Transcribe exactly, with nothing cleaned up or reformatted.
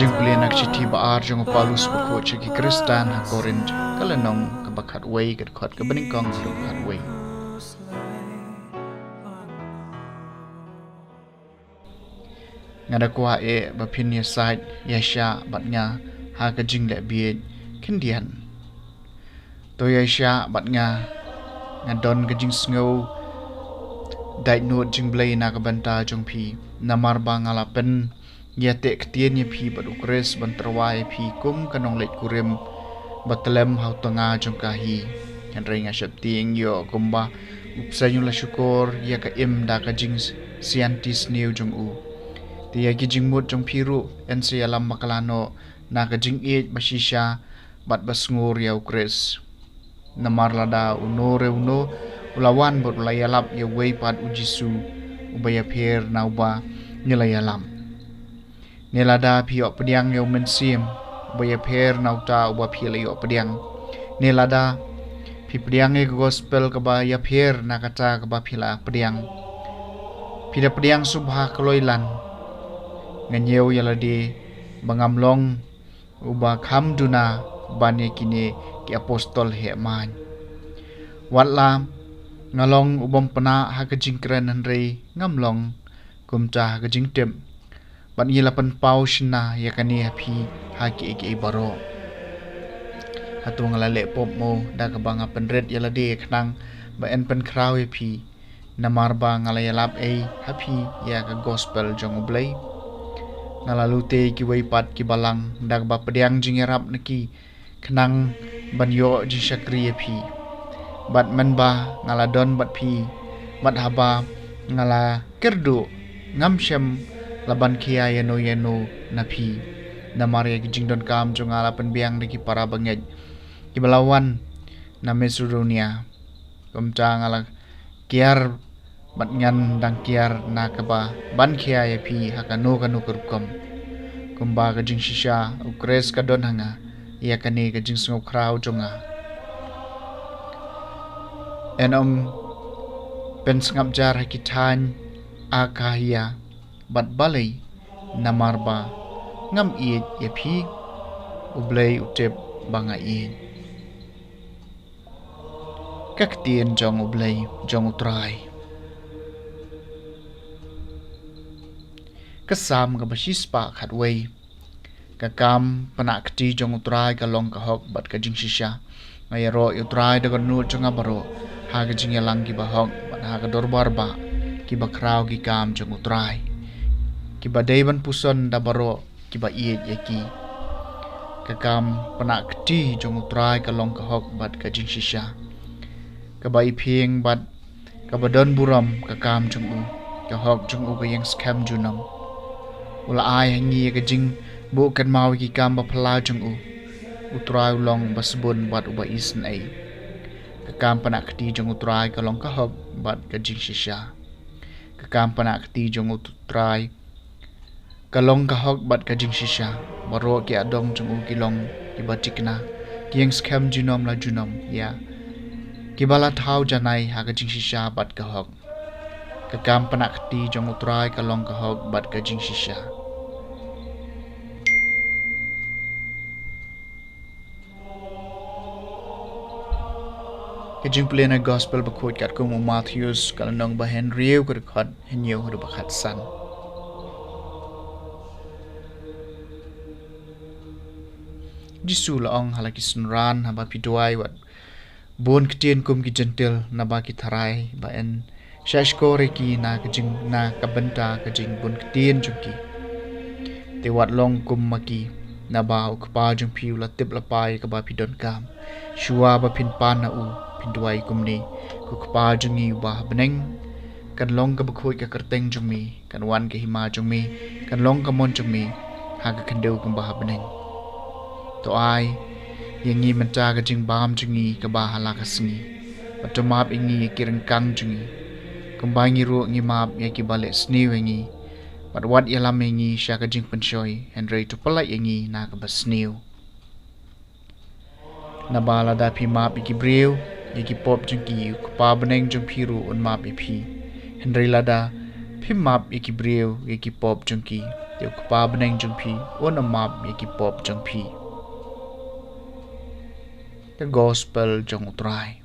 Jingpule na ka shithi ba ar jong u Paulus bakhuid sha ki Khristan ha Korinth, ka lynnong kaba khatwei, ka dkhot kaba nyngkong haduh khatwei. Nga da kwah eh ba phin ïasaid ïashah bad nga ha ka jingleh bieit khyndiat. To ïaishah bad nga, nga don ka jingsngew dait nud jingblei na ka bynta jong phi, namar ba nga la pynïateh ktien ïa phi bad u Khrist ban tyrwa ïa phi kum ka nongleit kurim ba tlem ha u tnga jong ka hi. Hynrei nga sheptieng ïoh kumba u bseiñ u la shukor ïa ka im da ka jingsianti sniew jong u. Te ïa ki jingmut jong phi ruh yn sa ïalam bakla noh na ka jingïeit ba shisha bad ba sngur ïa u Khrist. Namar lada uno re uno u la wan bad u la ïalap ïa uwei pat u Jisu uba ïapher na uba ngi la ïalap, ne lada phi ïoh pdiang ïa u Mynsiem uba ïapher na uta uba phi la ïoh pdiang, ne lada phi pdiang ïa ka gospel kaba ïapher na kata kaba phi la pdiang, phi da pdiang sngewbha kloi lan. Nga ñiew ïa lade ba ngam long uba kham duna ban ïa kine ki apostol heh maiñ. Wat la nga long u bym pynah ha ka jingkren, hynrei ngam long kumta ha ka jingtip. Bad ngi la pynpaw shynna ïa kane ha phi ha kiei kiei baroh. Hato nga la leh pop mo da kaba nga pynrit ïa lade khnang ba yn pynkhraw ïa phi? Namar ba nga la ïalap ei ha phi ïa ka gospel jong U Blei? Nga la lute ïa kiwei pat ki balang da kaba pdiang jingïarap na ki khnang ban ïoh jingshakri ïa phi. Bad mynba nga la don bad phi, bad haba nga la kyrduh, ngam shym la ban khia ïano ïano na phi. Namar ïa ki jingdonkam jong nga la pynbiang da ki para bangeit kiba la wan na Macedonia. Kumta nga la kiar bad ngan dang kiar na kaba ban khia ïa phi ha kano kano ka rukom. Kumba ka jingshisha U Khrist ka don ha nga, ïa kane ka jingsngewkhraw jong nga. Yn ym pynsngap jar ha ki thaiñ Akhaia bad balei? Namar ba ngam ïeit ïa phi, U Blei u tip ba nga ïeit. Ka ktien jong U Blei, jong U Trai. Ka Salm kaba shispah khatwei. Ka kam pynakti jong U Trai ka long ka hok bad ka jingshisha. Nga ïaroh ïa U Trai da ka dohnud jong nga baroh, ha ka jingïalang kiba hok bad ha ka dorbar bah, kiba khraw ki kam jong U Trai, kiba dei ban puson da baroh kiba ïeit ïa ki. Ka kam pynakti jong U Trai ka long ka hok bad ka jingshisha. Kaba iphieng bad kaba don burom ka kam jong u, ka hok jong u ka ïeng skhem junom. U la ai ha ngi ïa ka jingbuh kynmaw ïa ki kam ba phylla jong u. U Trai u long uba sbun bad uba isynei. Ka kam pynakti jong U Trai ka long ka hok bad ka jingshisha. Ka kam pynakti jong U Trai ka long ka hok bad ka jingshisha. Baroh ki adong jong u ki long kiba thikna, ki ïeng skhem junom la junom ïa kiba la thaw janai ha ka jingshisha bad ka hok. Ka kam pynakti jong U Trai ka long ka hok bad ka jingshisha. Ka jingpule na Gospel bakhuid katkum u Mathaios, ka lynnong ba hynriew, ka dkhot hynñiew haduh ba khatsan. Jisu la ong ha la ki synran, haba phi duwai, wat bun ktien kum ki jentil, naba ki tharai ba yn shahshkor ïa ki na ka jing, na ka bynta ka jingbun ktien jong ki. Te wat long kum ma ki, naba U Kpa jong phi u la tip lypa ïa kaba phi donkam. Shuwa ba phin pan na u, phin duwai kumne: Ko Kpa jong ngi uba ha bneng, kan long kaba khuid ka kyrteng jong me, kan wan ka hima jong me, kan long ka mon jong me ha ka khyndew kumba ha bneng. To ai ïa ngi mynta ka jingbam jong ngi kaba ha la ka sngi. Bad to map ïa ngi ïa ki ryngkang jong ngi, kumba ngi ruh ngi map ïa kiba leh sniew ïa ngi. Bad wat ïalam ïa ngi sha ka jingpynshoi, hynrei to pyllait ïa ngi na kaba sniew. Naba lada phi map ïa ki briew ïa ki pop jong ki, U Kpa bneng jong phi ruh un map ïa phi. Hynrei lada phim map ïa ki briew ïa ki pop jong ki, ïa u Kpa bneng jong phi un ym map ïa ki pop jong phi. Ka Gospel jong U Trai.